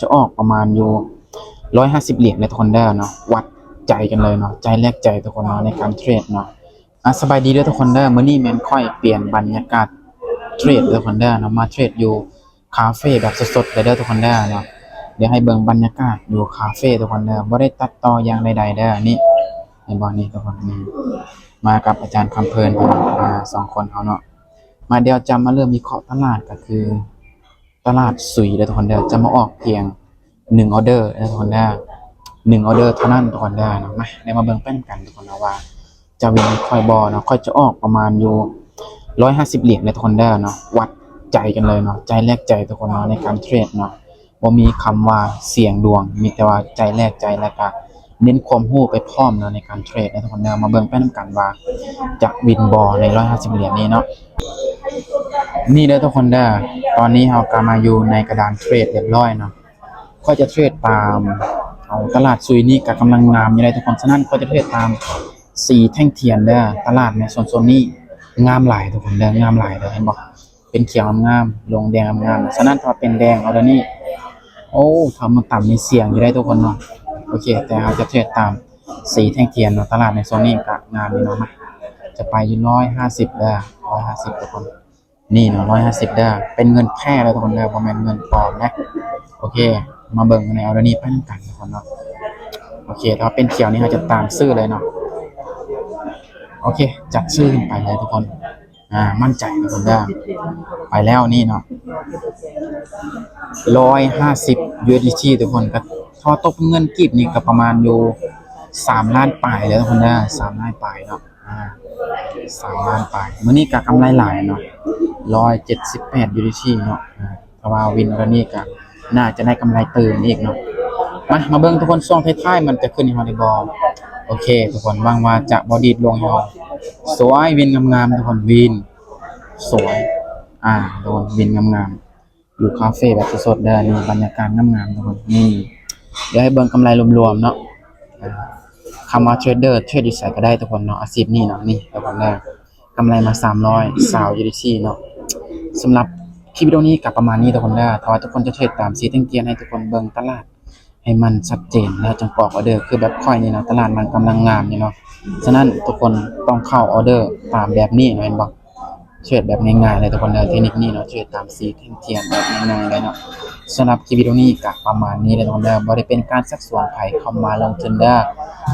ຈະອອກປະມານຢູ່ຮ້ອຍຫ້າສິບຫຼຽນເດີທຸກຄົນເດີເນາະ. ວັດໃຈກັນເລີຍເນາະ, ໃຈແລກໃຈທຸກຄົນເນາະ ໃນການເທຣດເນາະ. ອ່າ ສະບາຍດີເດີທຸກຄົນເດີ, ມື້ນີ້ແມ່ນຂ້ອຍປ່ຽນບັນຍາກາດເທຣດເດີທຸກຄົນເດີເນາະ, ມາເທຣດຢູ່ຄາເຟແບບສົດໆເລີຍເດີທຸກຄົນເດີເນາະ. ດຽວໃຫ້ເບິ່ງບັນຍາກາດຢູ່ຄາເຟທຸກຄົນເດີ, ບໍ່ໄດ້ຕັດຕໍ່ຢ່າງໃດໆເດີ. ນີ້ ເຫັນບໍ່ນີ້ທຸກຄົນ, ນີ້ ມາກັບອາຈານຄຳເພີນ ອ່າ ສອງຄົນເຮົາເນາະ. ມາ ດຽວຈະມາເລີ່ມວິເຄາະຕະຫຼາດ ກໍຄືຕະຫຼາດຊຸຍເດີທຸກຄົນເດີ, ຈະມາອອກພຽງໜຶ່ງອໍເດີເດີທຸກຄົນເດີ, ໜຶ່ງອໍເດີເທົ່ານັ້ນທຸກຄົນເດີເນາະ. ມາ ດຽວມາເບິ່ງໄປນຳກັນທຸກຄົນເນາະ ວ່າຈະວິນຂ້ອຍບໍ່ເນາະ. ຂ້ອຍຈະອອກປະມານຢູ່ຮ້ອຍຫ້າສິບຫຼຽນເດີທຸກຄົນເດີເນາະ. ວັດໃຈກັນເລີຍເນາະ, ໃຈແລກໃຈທຸກຄົນເນາະ ໃນການເທຣດເນາະ. ບໍ່ມີຄຳວ່າສ່ຽງດວງ, ມີແຕ່ວ່າໃຈແລກໃຈ ແລ້ວກະເນັ້ນຄວາມຮູ້ໄປພ້ອມເນາະ ໃນການເທຣດເດີທຸກຄົນເດີ. ມາເບິ່ງໄປນຳກັນວ່າຈະວິນບໍ່ໃນຮ້ອຍຫ້າສິບຫຼຽນນີ້ເນາະ. ນີ້ເດີທຸກຄົນເດີ, ຕອນນີ້ເຮົາກໍມາຢູ່ໃນກະດານເທຣດຮຽບຮ້ອຍເນາະ. ຂ້ອຍຈະເທຣດຕາມ ເອົາ ຕະຫຼາດຊຸຍນີ້ກໍກຳລັງງາມຢູ່ເດ້ທຸກຄົນ, ສະນັ້ນຂ້ອຍຈະເທຣດຕາມສີແທ່ງທຽນເດີ. ຕະຫຼາດໃນໂຊນໆນີ້ງາມຫຼາຍທຸກຄົນເດີ, ງາມຫຼາຍເດີ, ເຫັນບໍ່? ເປັນຂຽວງາມໆ ລົງແດງງາມໆ. ສະນັ້ນຖ້າເປັນແດງເອົາດຽວນີ້ ໂອ້ ຖ້າມັນຕ່ຳນີ້ສ່ຽງຢູ່ໄດ໋ທຸກຄົນເນາະ. ໂອເຄ ແຕ່ເຮົາຈະເທຣດຕາມສີແທ່ງທຽນເນາະ. ຕະຫຼາດໃນຊ່ວງນີ້ກະງາມຢູ່ເນາະ. ມາ ຈະໄປຢູ່ຮ້ອຍຫ້າສິບເດີ, ຮ້ອຍຫ້າສິບທຸກຄົນ. ນີ້ເນາະ ຮ້ອຍຫ້າສິບເດີ, ເປັນເງິນແທ້ເດີທຸກຄົນເດີ, ບໍ່ແມ່ນເງິນປອມນະ. ໂອເຄ ມາເບິ່ງໃນເອົາດຽວນີ້ໄປນຳກັນທຸກຄົນເນາະ. ໂອເຄ ຖ້າເປັນຂຽວນີ້ເຮົາຈະຕາມຊື້ເລີຍເນາະ. ໂອເຄ ຈັດຊື້ຂຶ້ນໄປເລີຍທຸກຄົນ. ອ່າ ໝັ້ນໃຈທຸກຄົນເດີ. ໄປແລ້ວນີ້ເນາະ ຮ້ອຍຫ້າສິບ ຢູເອັສດີທີ ທຸກຄົນ. ກໍຖ້າຕົກເປັນເງິນກີບນີ້ກໍປະມານຢູ່ສາມລ້ານປາຍແລ້ວທຸກຄົນເດີ, ສາມລ້ານປາຍເນາະ. ອ່າ ສາມລ້ານປາຍ. ມື້ນີ້ກໍກຳໄລຫຼາຍເນາະ, ຮ້ອຍເຈັດສິບແປດ ຢູເອັສດີທີ ເນາະ. ອ່າ ຖ້າວ່າວິນເທົ່ານີ້ກໍໜ້າຈະໄດ້ກຳໄລຕື່ມອີກເນາະ. ມາ ມາເບິ່ງທຸກຄົນ ຊ່ວງທ້າຍໆມັນຈະຂຶ້ນໃຫ້ເຮົາໄດ້ບໍ່. ໂອເຄທຸກຄົນ, ຫວັງວ່າຈະບໍ່ດີດລົງໃຫ້ເຮົາ. ສວຍ, ວິນງາມໆທຸກຄົນ, ວິນສວຍ. ອ່າ ທຸກຄົນ, ວິນງາມໆ ຢູ່ຄາເຟແບບສົດໆເດີ. ນີ້ບັນຍາກາດງາມໆທຸກຄົນ. ນີ້ ດຽວໃຫ້ເບິ່ງກຳໄລລວມໆເນາະ. ອ່າ ຄຳວ່າເທຣດເດີ ເທຣດຢູ່ໃສກໍໄດ້ທຸກຄົນເນາະ, ອາຊີບນີ້ເນາະ. ນີ້ທຸກຄົນເດີ, ກຳໄລມາສາມຮ້ອຍຊາວ ຢູເອັສດີທີ ເນາະ. ສຳລັບຄລິບວິດີໂອນີ້ກໍປະມານນີ້ທຸກຄົນເດີ. ຖ້າວ່າທຸກຄົນຈະເທຣດຕາມສີແທ່ງທຽນ ໃຫ້ທຸກຄົນເບິ່ງຕະຫຼາດໃຫ້ມັນຊັດເຈນ ແລ້ວຈຶ່ງອອກອໍເດີ. ຄືແບບຂ້ອຍນີ້ເນາະ, ຕະຫຼາດມັນກຳລັງງາມຢູ່ເນາະ, ສະນັ້ນທຸກຄົນຕ້ອງເຂົ້າອໍເດີຕາມແບບນີ້ເນາະ, ເຫັນບໍ່? ເທຣດແບບງ່າຍໆເລີຍທຸກຄົນເດີ, ເທັກນິກນີ້ເນາະ, ເທຣດຕາມສີແທ່ງທຽນແບບງ່າຍໆເລີຍເນາະ. ສຳລັບຄລິບວິດີໂອນີ້ກໍປະມານນີ້ແຫຼະທຸກຄົນເດີ, ບໍ່ໄດ້ເປັນການຊັກຊວນໃຜເຂົ້າມາລົງທຶນເດີ.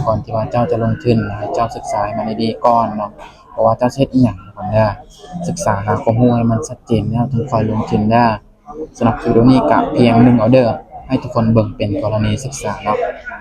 ກ່ອນທີ່ວ່າເຈົ້າຈະລົງທຶນ ໃຫ້ເຈົ້າສຶກສາໃຫ້ມັນດີໆກ່ອນເນາະ. ບໍ່ວ່າເຈົ້າຊິເຮັດອີ່ຫຍັງກ່ອນເດີ, ສຶກສາຫາຄວາມຮູ້ໃຫ້ມັນຊັດເຈນແລ້ວຈຶ່ງຄ່ອຍລົງທຶນເດີ. ສຳລັບຄລິບວິດີໂອນີ້ກະພຽງໜຶ່ງອໍເດີ ໃຫ້ທຸກຄົນເບິ່ງເປັນກໍລະນີສຶກສາເນາະ.